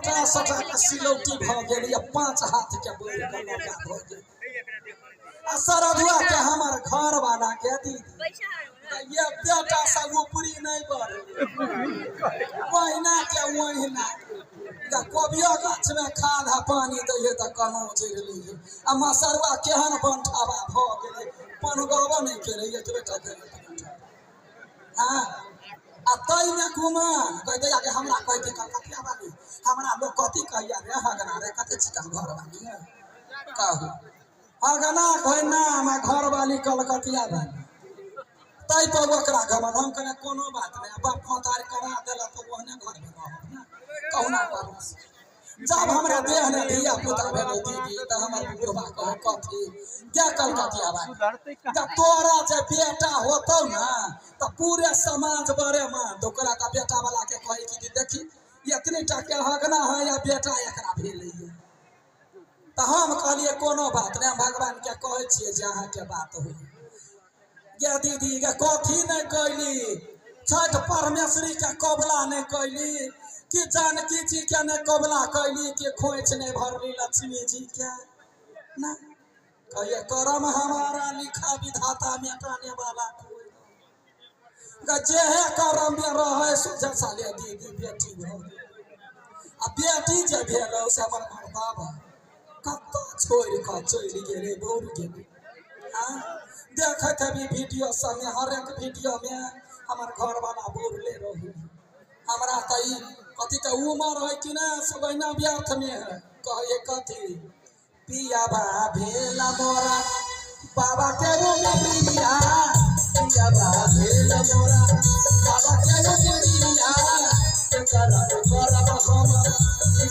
सटा सटा के सिलौटी भऽ गेल या 5 हाथ के बोल के लौका भऽ गेल। आ सरधुआ के हमर घर वाला के दीदी ये बेटा से ऊपरी नहीं बढ़े, ओहिना के ओहिना। कोबियो गाछ में खाद आ पानी दैहे तऽ कनो जरि लैहे। आ मसरुआ केहन बनठावा भऽ गेलै, पनगबो नहि केलै, एतबे टा केलै। हाँ, आ ताहिमे गुमान कहि दैया कि हमरा कहै कलकतिया वाली, हमरा लोक कथी कहैया रे हगना रे, कते चिकन घर वाली है कहू हगना कहै नाम आ घर वाली कलकतिया वाली। ताहि पर ओकरा घमन हम कहलियै कोनो बात नहि, बाप मतार करा देलक तऽ ओहने घरमे रहब ने, कहुना करू। जब हमरा देह ने धिया पुता भेलै दीदी तऽ हमर बुढ़बा कहै कथी गे कलकतिया वाली, जब तोरा जे बेटा होतौ ने तऽ पूरे समाज बड़े मान। ओकरा तऽ बेटा वाला के कहै कि देखी एतनी टा के हगना है या बेटा एकरा भेलैया। तऽ हम कहलियै कोनो बात नहि, हम भगवान के कहै छियै जे अहाँके बात होइ। गे दीदी गे कथी नहि कैली, छठि परमेश्वरी के कबला नहि कैली, कि जानकी जी के नहि कबला कैली, कि खोइछ नहि भरली लक्ष्मी जी के ना। कहिए करम हमारा लिखा विधाता मिटाने वाला कोई नहीं। जेहे करम में रहे सोझे साले दीदी बेटी भऽ गेल। आ बेटी जे भेल से हमर मर्दाबा कतऽ छोड़ि कऽ चलि गेलै, दौड़ गेलै। हाँ, देखैत हेबी वीडियो सबमे, हरेक वीडियोमे हमर घरवाला बोलले रहू। हमरा तऽ ई कथी के उमर है कि नहि से ओहिना व्यर्थमे है। कहै कथी पियाबा भेल मोरा बाबा के उमरिया, पियाबा भेल मोरा बाबा के उमरिया, करब करब हम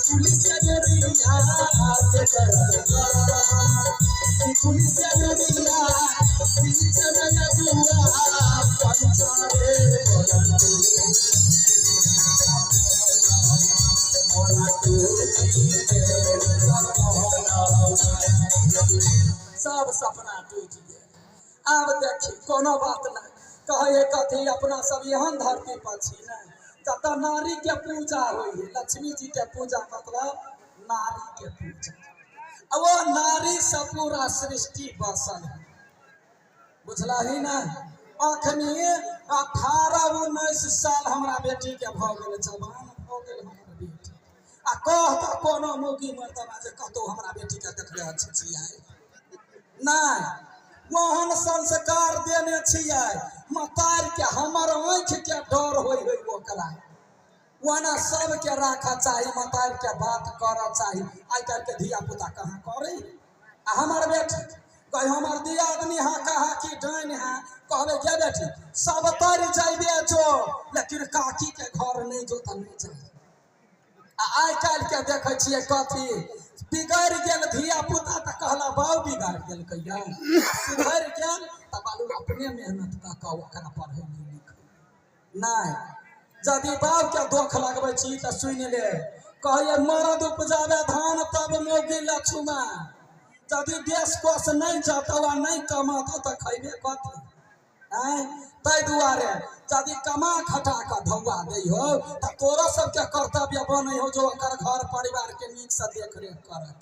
पुलिस के बेरिया, करब करब हम पुलिस के बेरिया, बीच में बुआ पंचारे सब सपना टूटि गेल। आब देखी कोनो बात नहीं, कहे कथी अपना सब एहन धरती पर छी ने जतऽ नारी के पूजा होइ है, लक्ष्मी जी के पूजा मतलब नारी के पूजा। आ वो नारी से पूरा सृष्टि बसल है, बुझला ही ना। अखनी 18-19 साल हमरा बेटी के भऽ गेल, जवान भऽ गेल हमर बेटी। आ कह तऽ कोनो मौगी मर्दबा जे कतौ हमरा बेटी के देखले अछि छियै नहि, ओहन संस्कार देने छियै मतार के, हमर आँखि के डर होइ है ओकरा। ओना सबके राखऽ चाही, मतार के बात करऽ चाही। आइ काल्हि के धिया पुता कहाँ करै। आ हमर बेटी कहे हमर दियादनी हाँ कहा कि डाइन है, कहबे के बेटी सब तर जैबे जो, लेकिन काकी के घर नहीं जो तऽ नहीं जाय। आ आइ काल्हि के देखै छियै कथी बिगड़ि गेल धिया पुता तऽ कहला बाउ बिगाड़ि देलकैया, सुधरि गेल तऽ बालू अपने मेहनत कऽ कऽ ओकरा पढ़ै नहि लिखै नहि। यदि बापके दोख लगबै छी तऽ सुनि ले, कहैए मरद उपजाबे धान तब मौगी लछुमा, यदि देश कोष नहि जतौ आ नहि कमतौ तऽ खैबे कथी। आँय, ताहि दुआरे यदि कमा खटा कऽ धौआ दै हो तऽ तोरो सबके कर्तव्य बनै हो जो ओकर घर परिवार के नीक से देखरेख करत,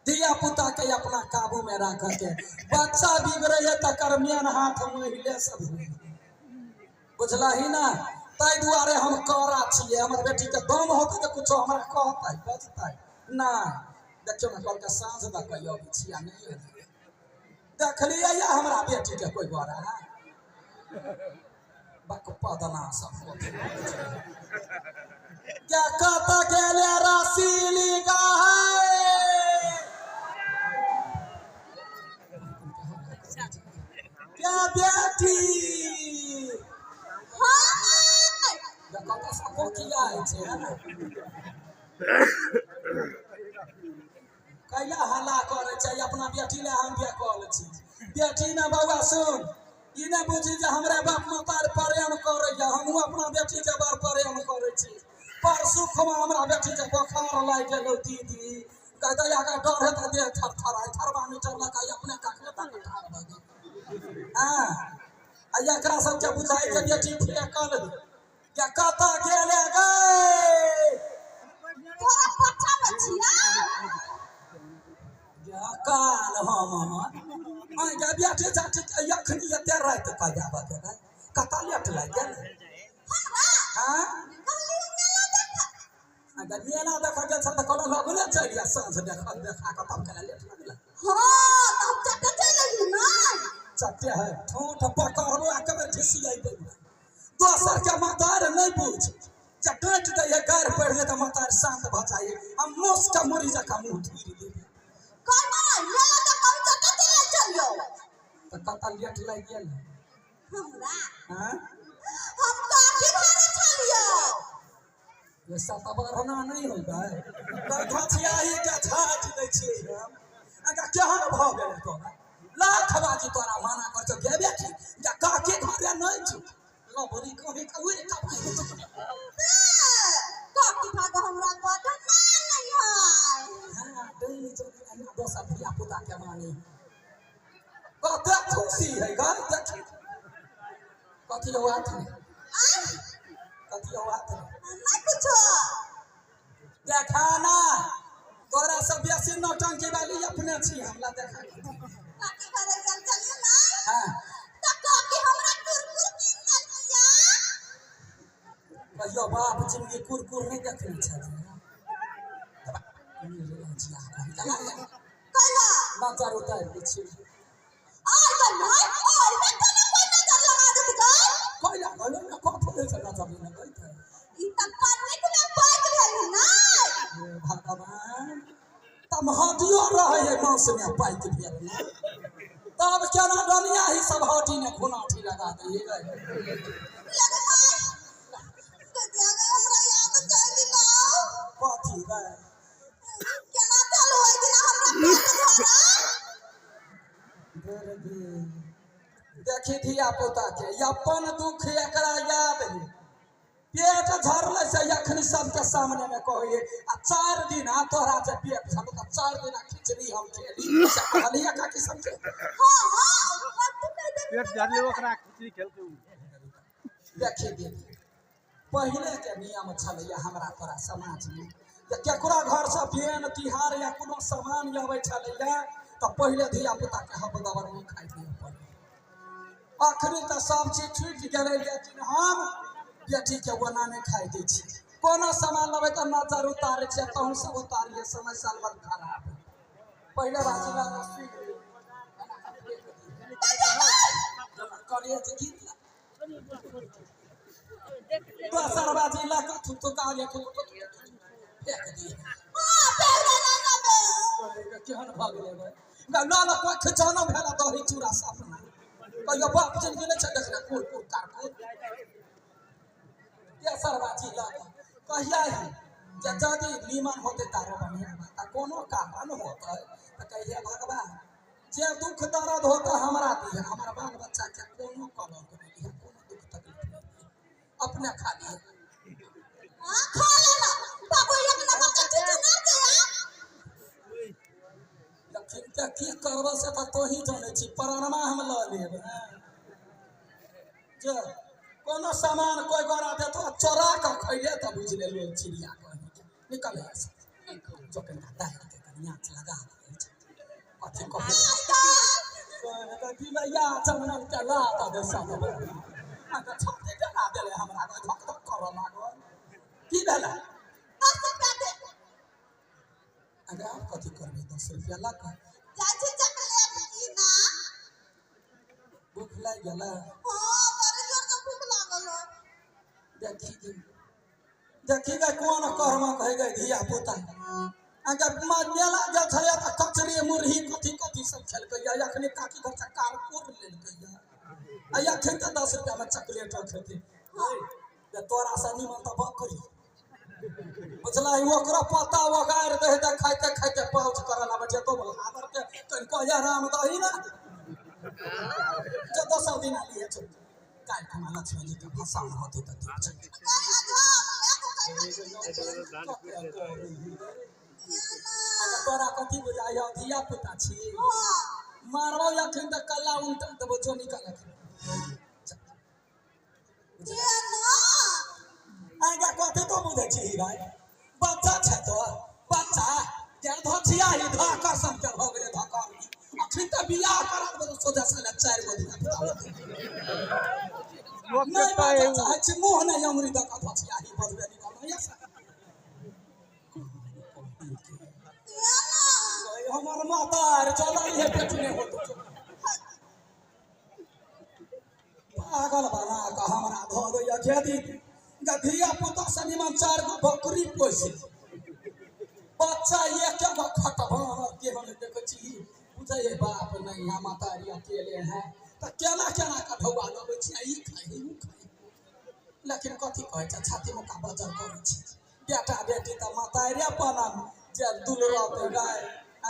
धिया पुता के अपना काबू में राखऽ के। बच्चा बिगड़ै है तकर मेन हाथ महिले सब होइ, बुझलही ना। ताहि दुआरे हम कड़ा छियै, हमर बेटी के दम होतै तऽ कुछो हमरा कहतै बजतै नहि। देखियौ ने कहलकै साँझ दऽ कऽ अबै छी आ नहि एलै। देखलियै या हमरा बेटी के कोई बड़ा बकपदना सब क्या कतऽ गेलै रसीली गाय। क्या बेटी कतऽ सँ कोकिया छै कैला हल्ला करै छै। अपना बेटी लए हम बेकल छी। बेटी ने बौआ सुन, ई नहि बुझी जे हमरा बाप मतार प्रेम करैया, हमहूँ अपना बेटी के बड़ प्रेम करै छी। परसू खुमा हमरा बेटी के बोखार लागि गेलौ दीदी, कह दैया के डर है तऽ देह थरथराय, थर्मामीटर लऽ कऽ अपने कखने तक ठाढ़ भऽ गेल। हँ, आ एकरा सबके बुझाइ छै बेटी फेकल है। कतऽ गेलै गै? तोरा छिया। काल हम आइ बेटी जाटी अखनी एते राति कऽ जाबऽ के कतऽ लेट लागि गेल? हमरा हाँ कहली मेला देख। अगर मेला देखऽ गेल छल तऽ कहलहुँ लगले चलि जा, साँझ देखल देखा कऽ तब केना लेट लगलै? हाँ तऽ हम चट्टे चलि अयली ने। चट्टे है ठूठ पकड़बो आ कबे ठिसी अयबै। दोसर के मतार नहि बुझ, जे डाँटि दै है गारि पढ़ि दे तऽ मतार शान्त भऽ जाइ, आ मोस के मुड़ी जकाँ मुँह धुरि देबै। कहै मेला देख हम चट्टे चलि चलियौ। तऽ कतऽ लेट लागि गेल हमरा? हाँ हम काकी घरे छलियौ। ये सतबरना नहि होबै घचियाही के छाटि दै छियै हम। अगर केहन भऽ गेलै तोरा? लाख बाजी तोरा माना कर छौ गे बेटी, जे काकी घरे नहि छौ। लबरी कहीं के उड़ि कऽ भागि जेतौ। काकी भागो हमरा बड मानै है। हाँ डैनी चौकी एहिना दोसर धिया पुता के मानै। कते खुशी है गै देखी। कथी हो हाथ में? कथी हो हाथ में? नहीं कुछो। देखा ना तोरा सब बेसी नौटंकी वाली अपने छी, हमरा देखा। काकी घरे गेल छलियै ने। हाँ तऽ काकी हमरा कुरकुर कीन देलकिया। कहियो बाप जिंदगी कुरकुर नहीं देखने छलियै। कैला? नजर उतारि दै छी। आइ तऽ नहि, आइ मे केना कोइ नजर लगा देत गै? कैला कहलहुँ ने कथो दै छै नजर नहि लगैत। ई तऽ पन्नीक मे पैक भेल है ने। हे भगवान, तब हड्डियो रहै है मांस में पाइक भेल ने, तब केना डनिया ही सब हड्डी ने खुनाठी लगा दै है गै। लगे माय, तऽ जागे हमरा याद चलि गेलौ। कथी गै? केना चलू ओहि दिना हमरा पेट झरल। देखी धिया पुता के अपन दुख एकरा याद है। पेट झरलै से अखनी सबके सामने में कहै आ 4 दिन आ तोरा जे पेट झरल तऽ 4 दिन खिचड़ी हम खेली से कहलियै काकी सबके। हाँ हाँ कतू कहि देबही। पेट झरले ओकरा खिचड़ी खेलकै उ। देखी दीदी, पहिले के नियम छलैया हमरा तोरा समाज में जे केकरो घरसँ बेन तिहार या कोनो सामान अबै छलैया तऽ पहिले धिया पुता के हब दबर नहि खाइ दिअ पड़ै। अखनी तऽ सब चीज छुटि गेलै, लेकिन हम बेटी के ओना नहि खाइ दै छी। कोनो सामान लेबै तऽ नजर उतारै छियै, तहूँ सब उतारियै, समय साल बड़ खराब। पहिले बाजी लगा सुनि करियै जे गिर दोसर बाजी लऽ कऽ थुथुका जे फेक दियै। हाँ फेर ना ना। केहन भऽ गेलै गै? लऽ लऽ कोइ खिचौना भेल दही चूड़ा सपना कहियो बाप जिनगी नहि छै देखने कुर कुर कारकुर। तेसर बाजी लऽ कऽ कहिया ही जे यदि नीमन होतै तारो बढ़िआँ बात, आ कोनो कारण होतै तऽ कहिए भगवान जे दुख दर्द होतै हमरा दिहे, हमर बाल बच्चाके कोनो कलंक नहि दिहे, कोनो दुख तकलीफ नहि दिहे, अपने खा लिहे। हाँ खा लेना बाबू, एक नंबर के चुचुनार गया। लखिन के की करबो से तऽ तोही जानै छी, प्राणमा हम लऽ लेब। जे कोनो सामान कोइ गोरा देतो चोरा कऽ खैले तऽ बुझि लेलु चिड़िया कहीं के निकल से जो कनिटा दालि के कनि आँच लगा दै छै। कथी कहू बिलैया चमनल के लात दे सब अहाँके छाती डरा देले हमरा, धक धक करऽ लागल। की भेलै? 10 रुपया दे। अगर आब कथी करबै 10 रुपया लऽ कऽ? जाइ छी चॉकलेट कीना। भूख लागि गेलै? हाँ बड़ी जोर से भूख लागल है। देखी गे, देखी गे कोन कर्म कहै गे धिया पुता। अगर मेला गेल छलै तऽ कचरी मुरही कथी कथी सब खेलकै या अखनी काकी घर से कारकुर लेलकै या आ अखन तऽ 10 रुपया में चॉकलेट खेतै। जे तोरा से निमन तऽ बकरी बुझलही, ओकरो पत्ता ओगारि दै तऽ खाइते खाइते पाउज करऽ लागै छै। तो आदर के कनिको आराम दही ने जे दोसर दिन आलिए चल काल्हि खुना लक्ष्मी जी के भसान होतै तऽ ठीक छै। अगर तोरा कथी बुझाइयो धिया पुता छी, मारबो अखन तऽ कल्ला उल्टा देबो जो निकल अखन। आगा कथी तो बुझै छी भाई? बच्चा छै तो बच्चा। धछिया ही धाकर सन के भऽ गेलै धाकर। अखन तऽ बियाह करा देबै तऽ सोझा साला 4 गो धिया पुता होतै। लोक नहि के बाजऽ पाइ चाहै छी, मुँह नहि अमरी दऽ कऽ धछिया ही बजबे निकलल यऽ। हमर माता चलल हे बेटी नहि होतौ, पागल बना कऽ हमरा धऽ दैया। गे दीदी गे, धिया पुता से निमन 4 गो बकरी पोसे, बच्चा एक गो खटभान केहन देखै छी, बुझै है बाप नहीं है, मातारी अकेले है, तऽ केना केना कऽ ढौआ लबै छी, ई खाइ ओ खाइ। लेकिन कथी कहै छै, छाती मुका बजर करै छी। बेटा बेटी तऽ मातारे बनल जे दुलरतै गाय।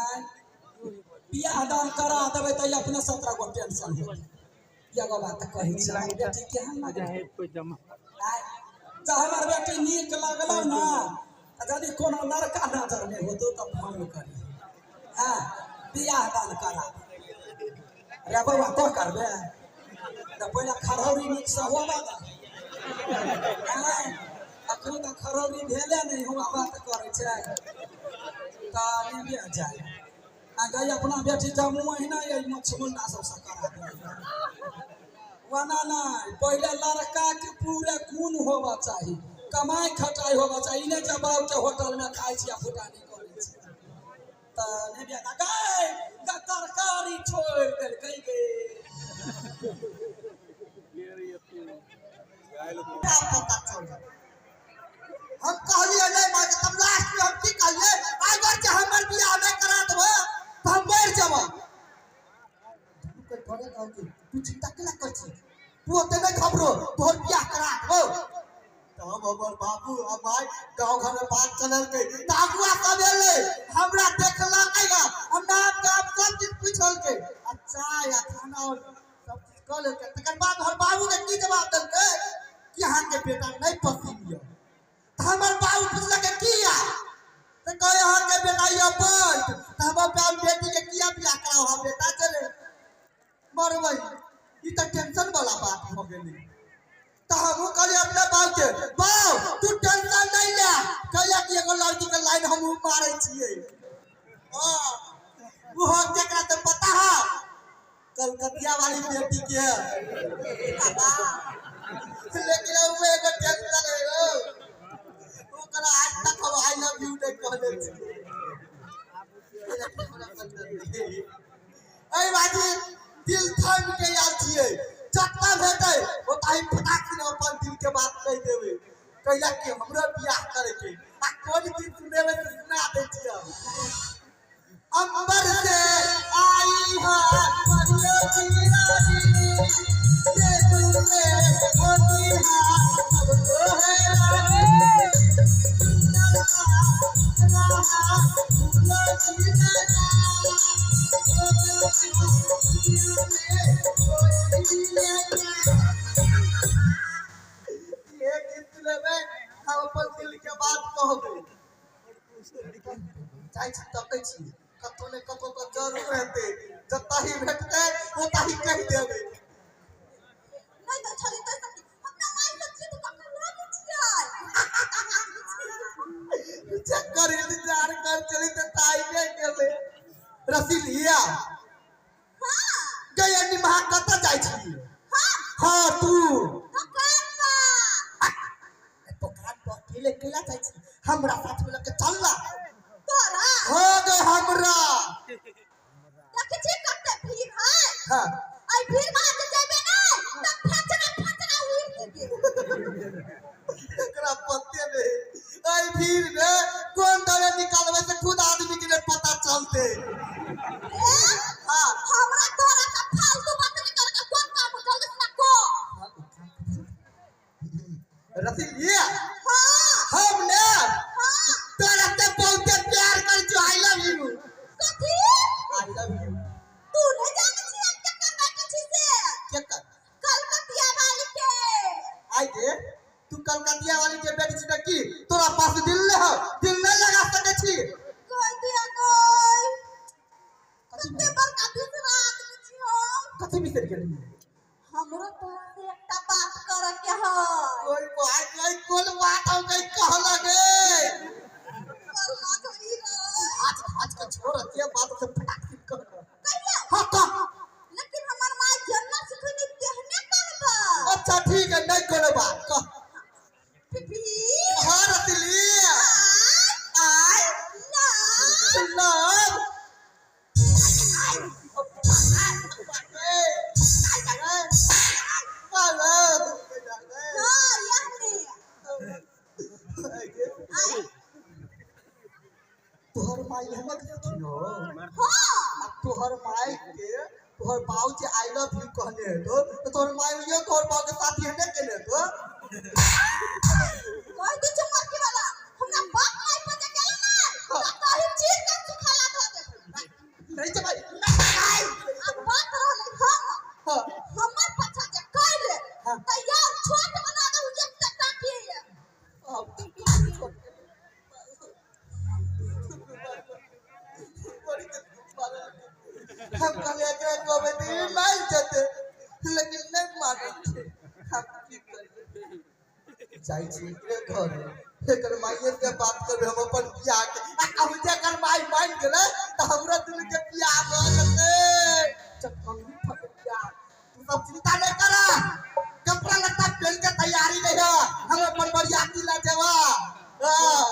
आँय, बियाह दान करा देबै तऽ अपने 17 गो टेंशन होतै। एगो बात कहै छी, हमर बेटी केहन लगलै? कोई जमा आँय, जँ हमर बेटी नीक लगलौ ने, तऽ यदि कोनो लड़का नजर नहि होतौ तऽ फोन करी, हँ, बियाह दान करा दे। रे बौआ, तो करबे तऽ पहिले खरौरी नीकसँ होबऽ दे। आँय, अखन तऽ खरौरी भेले नहि हुआ, बात करै छै तऽ नहि जाय। आ गई अपना बेटी जब मुँह एहि मछमुंडा सबसँ करा दे। ओना नहि, पहिले लड़का के पूरे गुण होबा चाही, कमाई खटाई होबा चाही, ई नहि जे बाप के होटल में खाइ छी आ फुटानी करै छी। तऽ नहि बियाह गै गे, तरकारी छोड़ि देलकै गे। पता चल हम कहलिए नहीं माँ के, तब लास्ट में हम की कहलिए, अगर जे हमर बियाह नहीं करा देबो तो हम मर जेबो। तू के थोड़े कहू कि तू चिंता केला कर छी, तू ओते नहीं घबरो, तोहर बियाह करा देबो। तब हमर बाबू आ माय गाँव घर में बात चलल के, तऽ अगुआ सब एलै, हमरा देखलकै, हम नाम गाम सब चीज पूछलकै आ चाय आ खाना और सब चीज कऽ लेलकै। तकर बाद हमर बाबू के की जवाब देलकै कि अहाँके बेटा नहीं पसीन यऽ। तऽ हमर बाबू पुछलकै किया, तऽ कहै अहाँके बेटा यऽ बंट, तऽ हमर बाप बेटी के किया बियाह कराओ, हम बेटा चले मरबै, ई तऽ टेंशन वाला बात भऽ गेलै। तऽ हमहूँ कहलियै अपना बाप के, बाप तू टेंशन नहीं ले, कहलियै कि एगो लड़की के लाइन हमहूँ मारै छियै। हाँ, ओहो केकरा तऽ पता है, कलकतिया वाली बेटी के। लेकिन वो एगो टेंशन है, ओकरा आज तक हम I love you नहीं कहने छियै। एहि बाजी दिल थामि के आयल छियै, जतऽ भेटै ओतहि फटाक से अपन दिल के बात कहि देबै, कैला कि हमरो बियाह करे के आ कोन गीत सुनेबै से सुना दै छियै। अंबर से आई है परियों की रानी, ये तुम्हें होती है सबको है रानी, फूलों की लता, ये गीत सुनेबै, हम अपन दिल के बात कहबै। जाइ छी तकै छी, कतौ ने कतौ तऽ जरूर हेतै, जतऽ ही भेटतै ओतऽ ही कहि देबै। नहीं तो छली तो सखी, अपना माई से जिद कऽ के लऽ छियै। चक्कर इंतजार कर चली तऽ ताइमे गेलै। रसीलिया हाँ। गई निमहा, कतऽ जाइ छी? हाँ। हाँ तू दुकान पर। दुकान पर अकेले केला जाइ छी, हमरा साथ में लके चल ना। तोरा? हो गए हमरा। देखै छी कते भीड़ है। हाँ। एहि भीड़ में जे जेबे नै तऽ फचरा फचरा उड़ि जेबे। एकरा पते नहीं, एहि भीड़ में कोन दरे निकालबै से खुद आदमी के नहीं पता चलते। ए? हाँ। हमरा तोरा से फालतू बात नहीं करे के कोन काम हो, जल्दी से ना को। रसीलिया। हाँ। हम ने हाँ। तोरा से बहुते प्यार कर छो, I love you. कथी? I love you. तू नहीं जानै छी हम केकर बेटी छी से? केकर? कलकतिया वाली के। आई गे, तू कलकतिया वाली के बेटी छी तऽ की तोरा पास दिल नहीं हो, दिल नहीं लगा सकै छी? कह दिया गई, कते बड़का बिसरा आदमी छी हम। कथी बिसरि गेली? हमरो तोरा से एकटा बात करे के है। कोई बात नहीं, कोन बात हम कहीं कहलक गे? करना तो ई रहे। आज आज के बात से फटाक से कह। कहियो? हां कह। लेकिन हमर माय जन्ना सिखनी तेहने कहबा। अच्छा ठीक है, नहीं कोनो बात, कह। पिपी। हां रतिली। I I love. Love. हां यहने। आई। तोहर माई हमर देखियो। हां। तोहर माई के तोहर बाऊ जे I love you कहने हेतो तो तोहर माई ये तोहर बाऊ के साथ हेने केने तो कह दे चमकी वाला हमरा बाप माई पर जे गेल ना त तही चीर के सुखाला धो दे। नहीं जे भाई। आई अब बात रहलै हम। हां। हमर पछा जे कहले हाँ। त यार छोट बना दे एक टका के। अब हम कहलिए एकरा कहबै तऽ ई मानि जेतै, लेकिन नहि मानै छै। हम की करियै, जाइ छी एकरे घरे, एकर माइये से बात करबै हम अपन बियाह के। आ कहू जे एकर माइ मानि गेलै तऽ हमरो दुनू के बियाह भऽ जेतै। चटकनी फट बियाह। तू सब चिंता नहि कर, कपड़ा लत्ता पहन के तैयारी रह, हम अपन बरियाती लऽ जेबा। हाँ।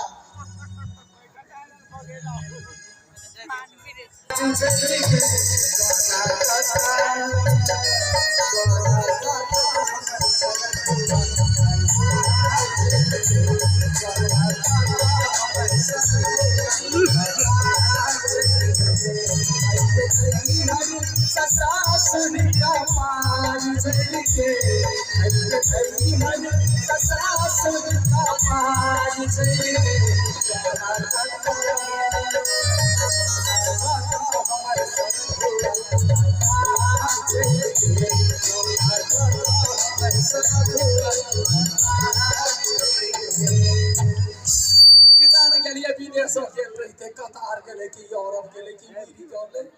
किसान गेलिए विदेश गेल रहते, कतार गेलै कि यूरोप गेलै कि अमेरिका गेलै।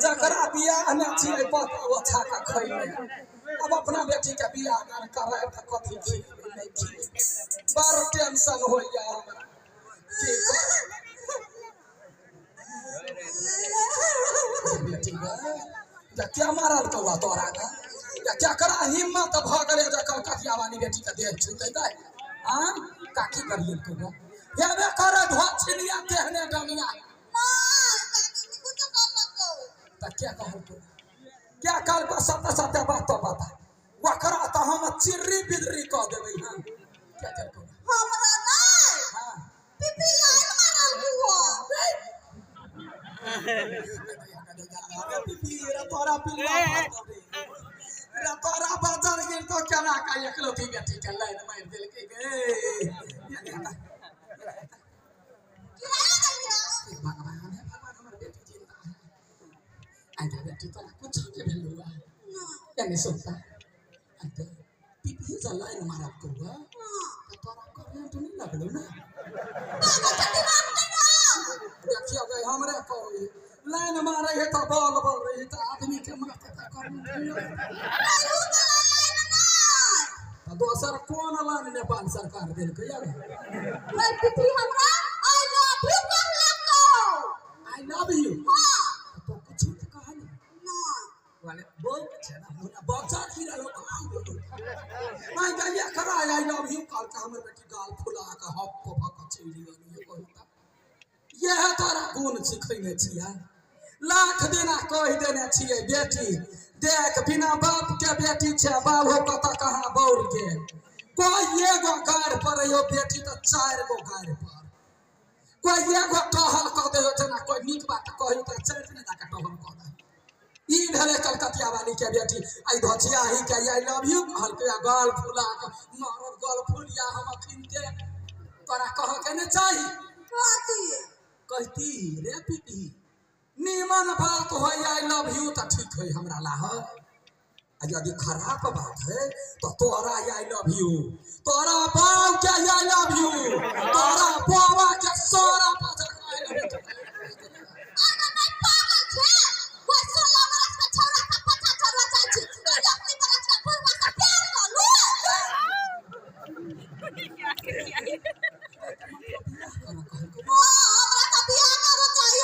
जकरा बियाह नहि छियै पता ओ छाका खैले। अब अपना बेटी के बियाह दान करायब तऽ कथी खिएबै नहि खिएबै, बड़ टेंशन होइया हमरा। की करब बेटी गे, जे क्या मारल कौआ तोरा गे, जे केकरा हिम्मत भऽ गेलै जे कलकतिया वाली बेटी के देह छूते दै। आँ काकी करिए कौआ हेबे करे धोछिनिया तेहने डनिया। नहीं काकी ने कुछ कहलको। तऽ क्या कहलको, क्या कहलको? सत्य सत्य बात तो बता, ओकरा तऽ हम चिर्री बिदरी कऽ देबै। हाँ क्या कहलको? हमरा नहीं। हाँ। पिपी लाइन मारल हुआ। अरे पिपी रे तोरा पिलुआ रे तोरा बाजार गेल तो केना का एकलौती बेटी के लाइन मारि देलकै गे। किराया देलिया। भगवान है भगवान, हमर बेटी जिंदा है। आइ बेटी तोरा कुछ के भेलौ नहीं। एने सुनता आइ पिपी जे लाइन मारब कौआ हां। तऽ तोरा करेंट नहि लगलौ ना? पागल के दिमाग नहीं ना। देखियो गई हमरे कहू लाइन मारे है तऽ बॉल बॉल रही तऽ आदमी के माथे तऽ करेंट नहि लगतै। नहीं उ वाला लाइन नहीं। तऽ दोसर कोन लाइन नेपाल सरकार देलकै यार? नहीं पिपी हमरा I love you कहलको। I love you. हां। तो कुछ तऽ कहली नहीं। वाले बोक छै ना मुना बच्चा की रहलो आई मैं गइया करा I love you कहल के हमर बेटी गाल फुला के हप को भक चलि गेल। कहता यह तोरा गुण सिखैने छियै, लाख दिना कहि देने छियै बेटी देख बिना बाप के बेटी छै, बाबो कतऽ कहाँ बौर गेल। कोई एगो गारि पड़ैयो बेटी तऽ चारि गो गारि पर, कोई एगो टहल कऽ दैयो, जेना कोई नीक बात कही तऽ चारि दिना जाके टहल कऽ दै। ई भेलै कलकतिया वाली के बेटी। आई धोछिया ही के I love you कहलकै आ गाल फुला के मारल गाल फुलिया हम अखिनते तोरा कहऽ के नहि चाही। कहती कहती रे पीपी नीमन बात होय I love you तऽ ठीक है हमरा ला है, आ यदि खराब बात है तो तोरा I love you, तोरा बाप के I love you, तोरा बाबा के सारा पाछा I love you. अरे मैं पागल छे, वो 16 बरस का छौरा का पछा चढ़वा चाहे छी, 80 बरस का बुढ़वा से प्यार कर लू। कहलकै हां हमरा तो बियाह करू चाहिए।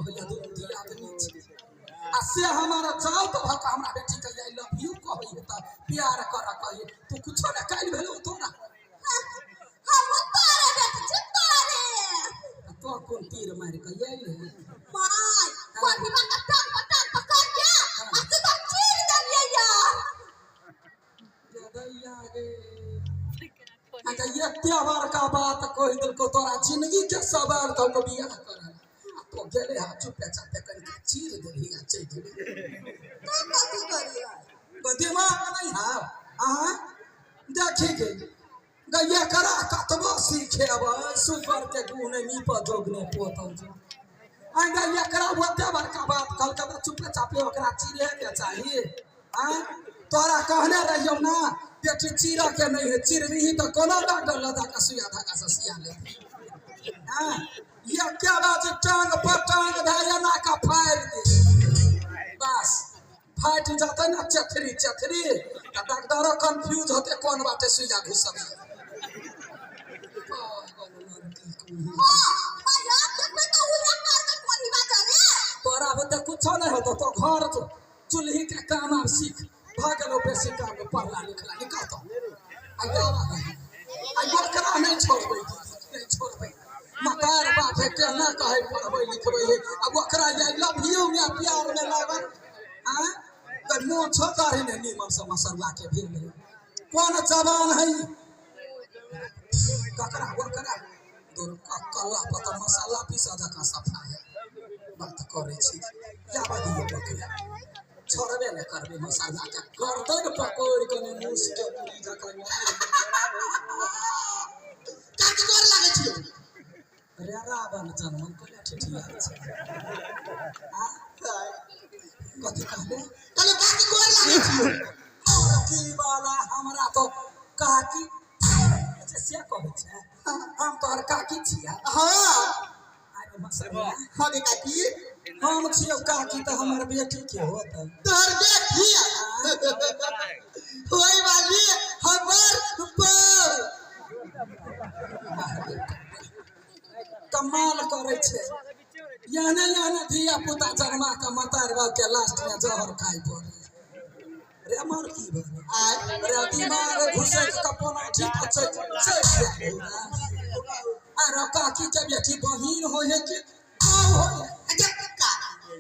कहैया दुनू दियादनी छी आ से हमारा जाओ तो भक हमरा बेटी के I love you कहैया त प्यार कर कहिए तू कुछो ने काल भेलो तोरा। हम तोरे बेटी छी तोरे। तो कोन तीर मार के आइल है? My कोठीबा का टांग पर टांग पकड़ के आ सीधा चीर देलियै या। दैया गे अच्छा एते बड़का बात कहि देलको तोरा जिंदगी के सवाल कहलको बियाह कर आ तो गेले हा चुपे चापे कनि चीर देलही आ चलि गेली। तो कथी करियै? तो दिमाग नहीं है अहाँ देखी गे गैया करा कतबो सीखेबै सुगर के गुण नीप जोगने पोतल जो आइ गैया करा ओते बड़का बात कहलकै तऽ चुपे चापे ओकरा चीरे के चाही। आँय तोरा कहने रहियौ ना बेटी चीरऽ के नहीं है, चिरबिही तऽ कोनो डॉक्टर लऽ जाकऽ सुइया धागा से सिया लेतै। हाँ ये क्या बात टांग पर टांग धए एना कऽ फाड़ि दे बस फाटि जेतै ने चेथरी चेथरी तऽ डॉक्टरो कंफ्यूज होतै कोन बाटे सुइया घुसबै। हां my आब देखबै तऽ उहे करबै कोठीबा जरे। तोरा बुते कुछो नहीं होतो तो घर चूल्ही के काम आब सीख भऽ गेलौ बेसी काम पढ़ला लिखला निकल तो आ ओकरा नहीं छोड़बै नहीं छोड़बै मतार बाप है केना कहै पढ़बै लिखबै है आ ओकरा I love you में प्यार में लागल आँ तऽ मोछो दाढ़ी ने नीमन से मसरुआ के भेल है कोन जवान है ककरा ओकरा दूर कल्ला पर तऽ मसाला पीसा जकाँ सफा है बात करै छी याबा दियौ ओकरा छोड़बे नहि करबै मसाला के गर्दन पकड़ि कऽ ने मूस के पूरी जकाँ। काकी गोर लागै छियौ। रे रावण जनमन कोना ठिठिया छै आ कथी कहले? कहलियौ काकी गोर लागै छियौ। और की वाला हमरा तो काकी अच्छा से कहै छै हम तोहर काकी छियै। हाँ अरे मसरुआ हाँ गे काकी हम छियौ काकी तऽ हमर बेटी के होतै? तोहर बेटी होय वाली हमर बहू। कमाल करै छै याने याने धिया पुता जन्मा के मतार बाप के लास्ट में जहर खाइ पड़े। रे मर की भेलै? आय रे दिमाग घुसै के कोना ठीक छै चलि अरे काकी के बेटी बहिन होइ है कि बाउ होइ है? अच्छा काकी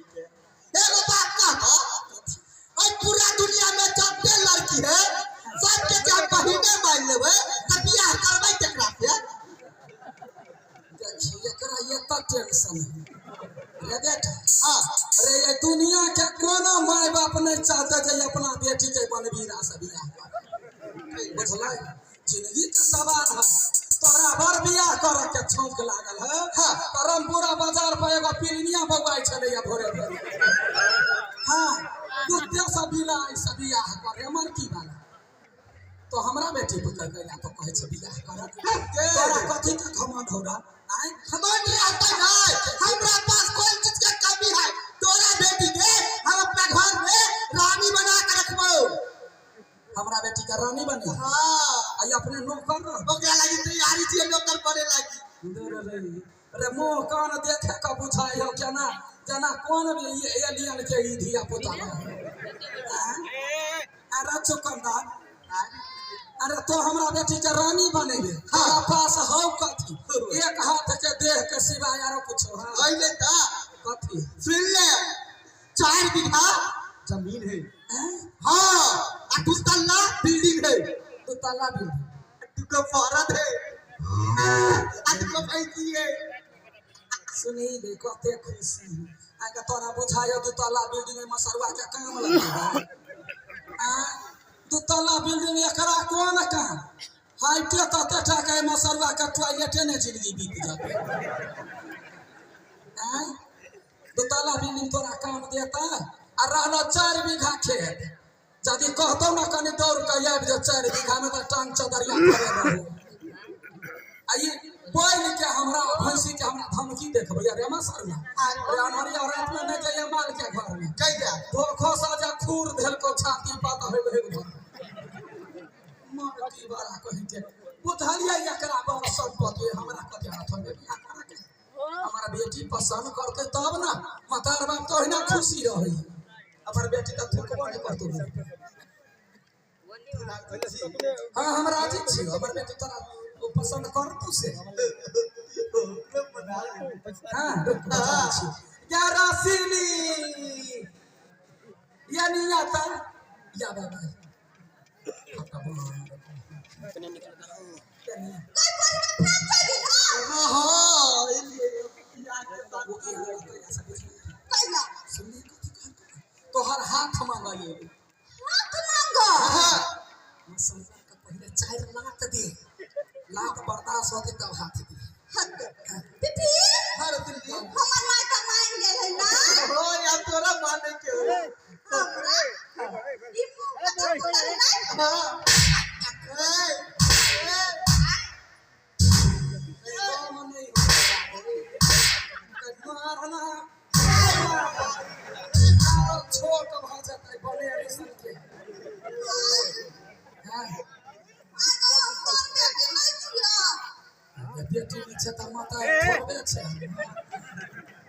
एगो बात कहबो अइ पूरा दुनिया में जते लड़की है सबके जे हम बहिने मान लेबै तऽ बियाह करबै केकरा से? देखी एकरा एतऽ टेंशन है रे बेटा। हाँ अरे ये दुनिया के कोनो माय बाप नहीं चाहते जे अपना बेटी के बनवीरा से बियाह करे बुझलै? जिंदगी के सवाल है तोरा बड़ बियाह करे के छौंक लागल है। हाँ। तऽ रामपुरा बाजार पर एगो पिलनिया बौआइ छलैया भोरे भोरे। हाँ कुत्ते से बिलाइ से बियाह करे हमर की वाला तो हमरा बेटी पर गैला तो कहै छै बियाह कर तोरा कथी के घमंड हो रहा? आँय घमंड रहतै नहीं हमरा पास कोई चीज के कमी है तोरा बेटी के हम अपना घर में रानी बना के रखबो। हमरा बेटी के रानी बनी? हाँ आई अपने नौकर रह ओकरा लागी तैयारी छियै नौकर बने लागी। रे मुँह कान देखे के बुझाइ हो केना जेना कोन एलियन के ई धिया पुता अरे चुकंदर अरे तो हमरा बेटी के रानी बनेबे? हाँ पास हौ कथी एक हाथ के देह के सिवाय आरो कुछो? हाँ अइले तऽ कथी सुन ले 4 बीघा जमीन है। हैं? हाँ आ 2 तल्ला बिल्डिंग है। 2 तल्ला बिल्डिंग 2 फरद है आ 2 भैंसी है। सुनी गे कते खुशी आइ तोरा बुझाय 2 तल्ला बिल्डिंग में मसरुआ के काम लगेगा? 2 तल्ला बिल्डिंग एकरा कोन काम हाइटे तते टाका मसरुआ के टॉयलेटे ने जिंदगी बीत जाते। 2 तल्ला बिल्डिंग तोरा काम देता आ रहलो 4 बीघा खेत यदि कहतौ ना कनि दौड़ के आबि जो 4 बीघा में तऽ टांग चदरिया करे रहू। आ ई बैल के हमरा भैंसी के हमरा धमकी देखबै अरे मसरुआ अरे अनहरिया रात में नहीं जाइए माल के घर में कैला धोखो सा जा खूर धेलको छाती पात होय होय घर मर की वाला कहि के बुझलियै एकरा बड़ संपत्ति हमरा कते हाथ में बियाह करे के हमारा बेटी पसंद। पसंद करते तब ना। मतार बाप तो ओहिना खुशी रहे, हमर बेटी तऽ थुकबो नहि करतौ। हाँ हम राजी छी, हमर बेटी तोरा ओ पसंद करतौ से। हाँ रुक बता छी। या रसीली या नियाता या बाबा कोई बोल के फेंक चली ना। हाँ कैला तोहर हाथ मांगलिए। हाथ मांगो। मसल्ला के पहिले 4 लाख दे, लाख बर्दाश्त होते तब हाथ दे। हद पिपी हर दिल्ली हमर माय का मान गेल है ना। हो या तोरा माने के हो। हमरा ई मुंह के खुलल नहीं। हाँ ए ए मारना छोट भऽ जेतै बने के। हाँ आगो हम तोर बेटी नहीं छियो। बेटी नहि छै तऽ माता थोड़बे छै।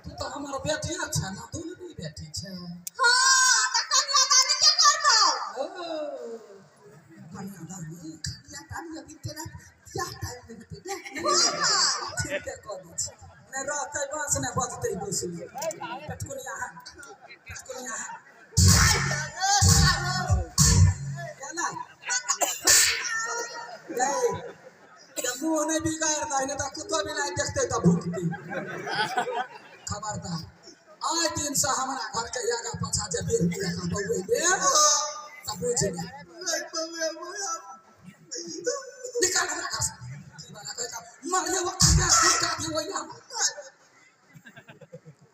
तू तऽ हमर बेटिया छै ना, दुनू बेटी छै। हाँ त कन्यादानी के करबो? ओ कन्यादानी कन्यादानी अभी तेरा क्या टाइम नहीं होते ने। ठीक है कऽ दै छी। नहि रहतै बाँस नहि बजतै बैसली। पेटकुनिया हाथ, पेटकुनिया हाथ। केना? गै, जब मुँह नहि बिगाड़ दही, नहि तऽ कुत्तो बिलाइ देखतै तऽ भुकतै। खबरदार, आइ दिन से हमरा घर के आगा पाछा जे बेर जकाँ बौएबे तऽ बुझि ले। निकाल हमरा घर से। की वाला कहै छै, मारिए वक्त के दियो यहाँ।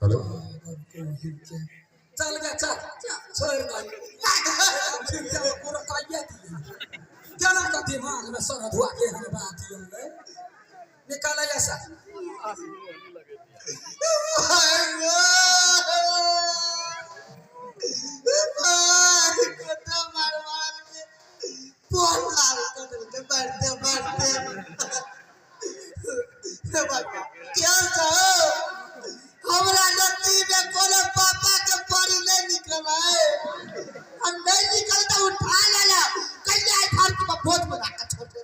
हेलो चल गे चल, छोड़ दही। पूरा काइए दिए। केना के दिमाग में सरधुआ के एहन बात अयलै। निकाल ऐसा। हमरा नसीब में कोनो पापा के परी नहीं निकल है। हम नहीं निकल तो उठा लेला कहिया घर के भोज बना के छोड़ दे।